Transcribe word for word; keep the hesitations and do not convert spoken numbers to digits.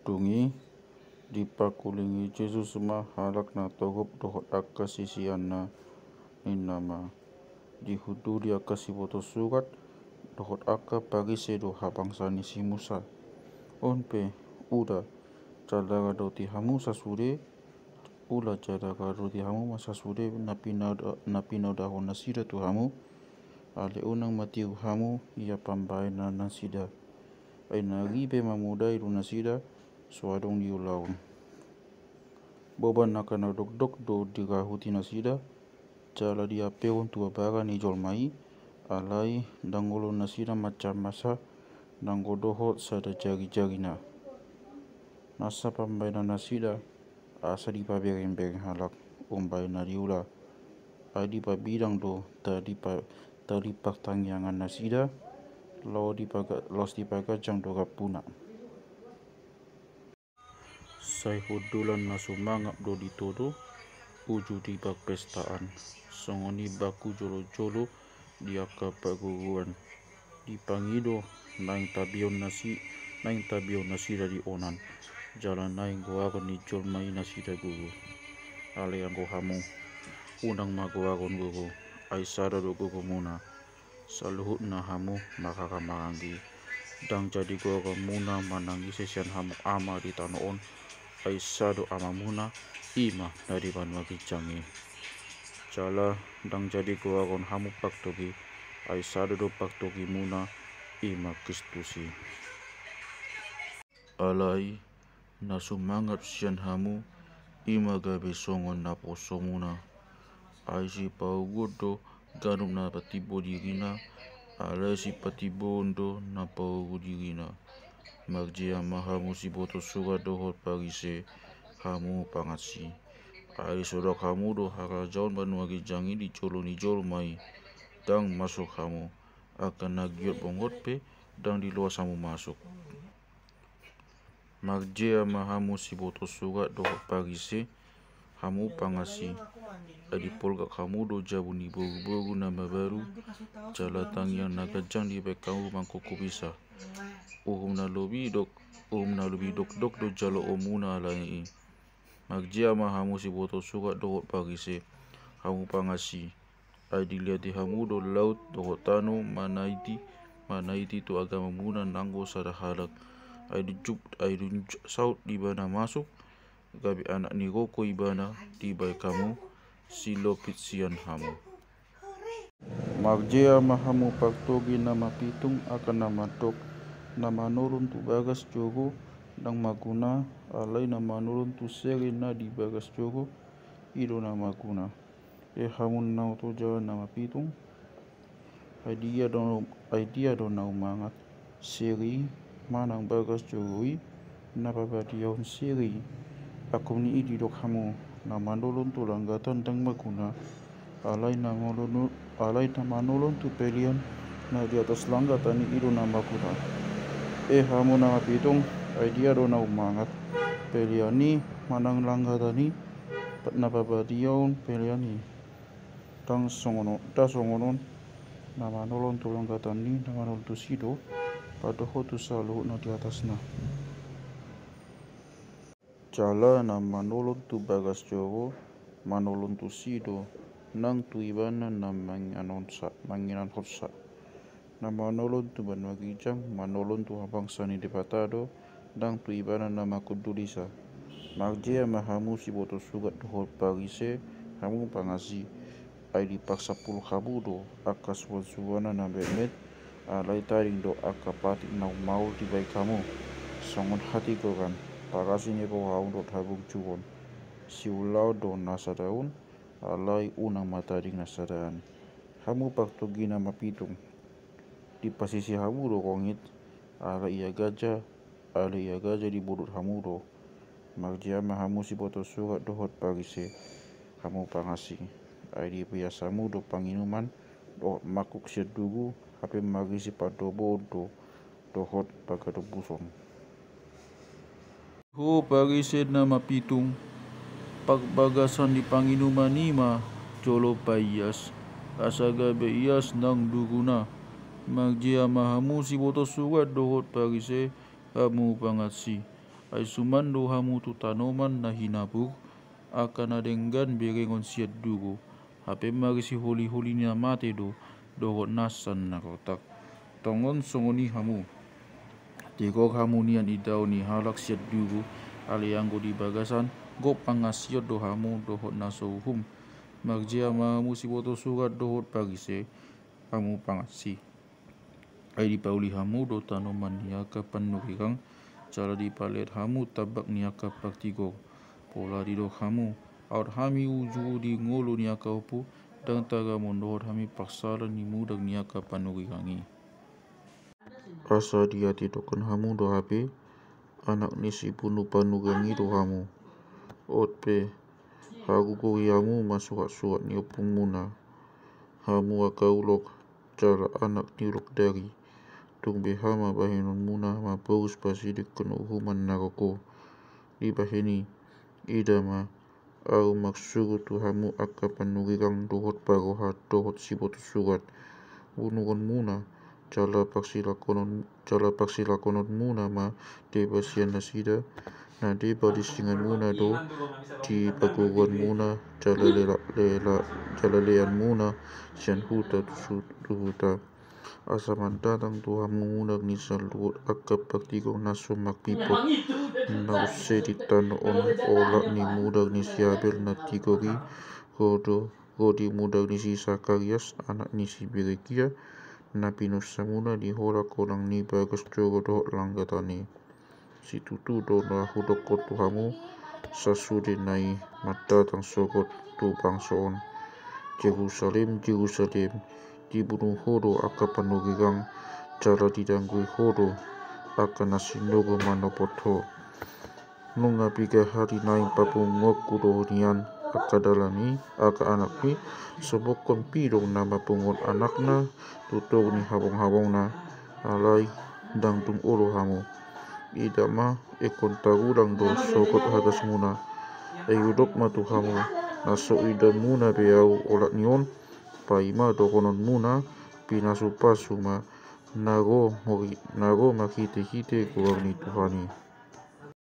Dung i, dipangkulingi Jesus ma halak na togup dohot angka siseanna, ninna ma: Dihunduli angka siboto surat dohot angka Parise do habangsa ni si Musa. On pe, ula jala ganuti hamu sasude, ula jala ganuti hamu ma sasude na pinaodahon nasida tu hamu, alai unang ma tiur hamu ia pambahenan nasida. Ai na uli pe mamodai do nasida, so adong diulahon. Boban angka na dokdok do digahuti nasida, jala diampehon tu abara ni jolma i, alai ndang olo nasida mansai masa nanggo dohot sada jarijarina. Nasa pambahenan nasida, asa dipaberengbereng halak umbahen na diula. Ai dipabidang do tali pa-, tali partangiangan nasida, laos dipaga-, laos dipaganjang do gampuna. Sai hundulan na sumangap do ditodo uju di parpestaan, songon i bakku jolojolo di angka parguruan. Dipangido naeng tabehon nasi-, naeng tabehon nasida di onan, jala naeng goaron ni jolma i nasida guru. Alai anggo hamu, unang ma goaron guru, ai sada do gurumuna. Saluhutna hamu marhaha maranggi. Ndang jadi goaronmuna manangisi sian hamu ama di tano on, ai sada do amamuna, i ma na di banua ginjang i. Jala ndang jadi goaron hamu partogi, ai sada do partogimuna, i ma Kristus i. Alai na sumangap sian hamu, i ma gabe songon naposomuna. Ai sipauruon do ganup na patimbo dirina, alai sipatimboon do na pauruon dirina. Marjea ma hamu siboto surat dohot Parise, hamu pangansi. Ai disodok hamu do harajaon banua ginjang i di jolo ni jolma i. Ndang masuk hamu, angka na giot bongot pe ndang diloas hamu masuk. Marjea ma hamu siboto surat dohot Parise, hamu pangansi. Ai dipolgak hamu do jabu ni boruboru na mabaru, jala tangiang na ganjang dibahen hamu mangkukupi sa. Uhum na lobi dok-, uhum na lobi dokdok do jaloonmuna alani i. Marjea ma hamu siboto surat dohot Parise, hamu pangansi. Ai dilehon hamu do laut dohot tano manaiti, manaiti tu agamamuna nanggo sada halak. Ai dung, ai dung saut ibana masuk, gabe anak ni roko ibana dibahen hamu silopit sian hamu. Marjea ma hamu partogi na mapitung, angka na mandok: Na manolon tu bagas joro ndang maguna, alai na manolon tu sere na di bagas joro, i do na maguna. E hamu na oto jala na mapitung, ai dia do, ai dia do na umangat, sere i manang bagas joro i na pabadiaon sere i? Angkup ni i didok hamu: Na manolon tu langgatan ndang maguna, alai na manolon, alai na manolon tu pelean na di atas langgatan i, i do na maguna. E hamu na mapitung, ai dia do na umangat, pelean i manang langgatan i na pabadiaon pelean i? Ndang songon on, ndang songon on, na manolon tu langgatan i na manolon tusi do, padohot tu saluhut na di atasna. Jala na manolon tu bagas joro manolon tusi do, nang tu ibana na mangianonsa, mangianonsa. Na manolon tu banua ginjang manolon tu habangsa ni Debata do, nang tu ibana na manghundulisa. Marjea ma hamu siboto surat dohot Parise, hamu pangansi. Ai diparsapulu hamu do angka suansuanan na metmet, alai tading do angka patik na ummaol dibahen hamu. Songon hatigoran, parasi ni rohaon dohot haburjuon. Siulaon do na sada on, alai unang ma tading na sadaan. Hamu partogi na mapitung, dipasisi hamu do rongit, alai ia gaja, alai ia gaja dibodut hamu do. Marjea ma hamu siboto surat dohot Parise, hamu pangansi. Ai dipeas hamu do panginuman dohot mangkuk sian dugu, hape marisi pandoboon do dohot pagadombuson. Ho Parise na mapitung, parbagasan ni panginuman i ma jolo paias, asa gabe ias nang duguna. Marjea ma hamu siboto surat dohot Parise, hamu pangansi. Ai suman do hamu tu tanoman na hinabur, angka na denggan berengon sian dugo, hape marisi holiholi na mate do, dohot na sannarortak. Tongon songon i hamu. Tigor hamu nian idaon ni halak sian dugo, alai anggo di bagasan, gok pangansion do hamu dohot na so uhum. Marjea ma hamu siboto surat dohot Parise, hamu pangansi. Ai dipauli hamu do tanoman ni angka panurigang, jala dipaleet hamu tambak ni angka partigor. Pola didok hamu, aut hami uju di ngolu ni angka ompu, ndang tagamon dohot hami parsala ni mudak ni angka panurigang i. Asa diatidokhon hamu do hape, anak ni sipunu panurigang i do hamu. Ot pe, hagugoi hamu ma suhatsuhat ni ompungmuna. Hamu angka ulok, jala anak ni ulok dari. Tung beha ma bahenonmuna mamborus pasidingkon uhuman na roko. Dibahen i, ida ma, ahu marsuru tu hamu angka panurigang dohot parroha dohot siboto surat. Unuronmuna, jala parsilakonon, jala parsilakononmuna ma deba sian nasida, na deba lisinganmuna do di paguruanmuna, jala lela, lela, jala leanmuna sian huta tu su-, tu huta. Asa mandatang tu hamu munak ni saluhut angka partigor na so marpipot, na use di tano on olat ni mudak ni si Abel na tigor i, ro do, ro di mudak ni si Sakarias, anak ni si Berekia, na pinunsamuna di hola konang ni bagas joro dohot langgatan i. Situtu do na hudokkon tu hamu, sasude na i mandatang sogot tu bangso on. Jerusalem, Jerusalem, dibunu ho do angka panurigang, jala didanggui ho do angka na sinogot manopot ho. Nunga piga hali naeng papunguonku do nian angka dalan i, angka anak i, sobokhon pidong na mapunguon anakna tu toru ni habonghabongna, alai ndang dung olo hamu. Ida ma, ingkon tagulang do sogot hagasmuna. Ai hudok ma tu hamu, na so idaonmuna be ahu olat ni on, paima dohononmuna, pinasupasu ma, na ro mori-, na ro marhitehite goar ni Tuhan i.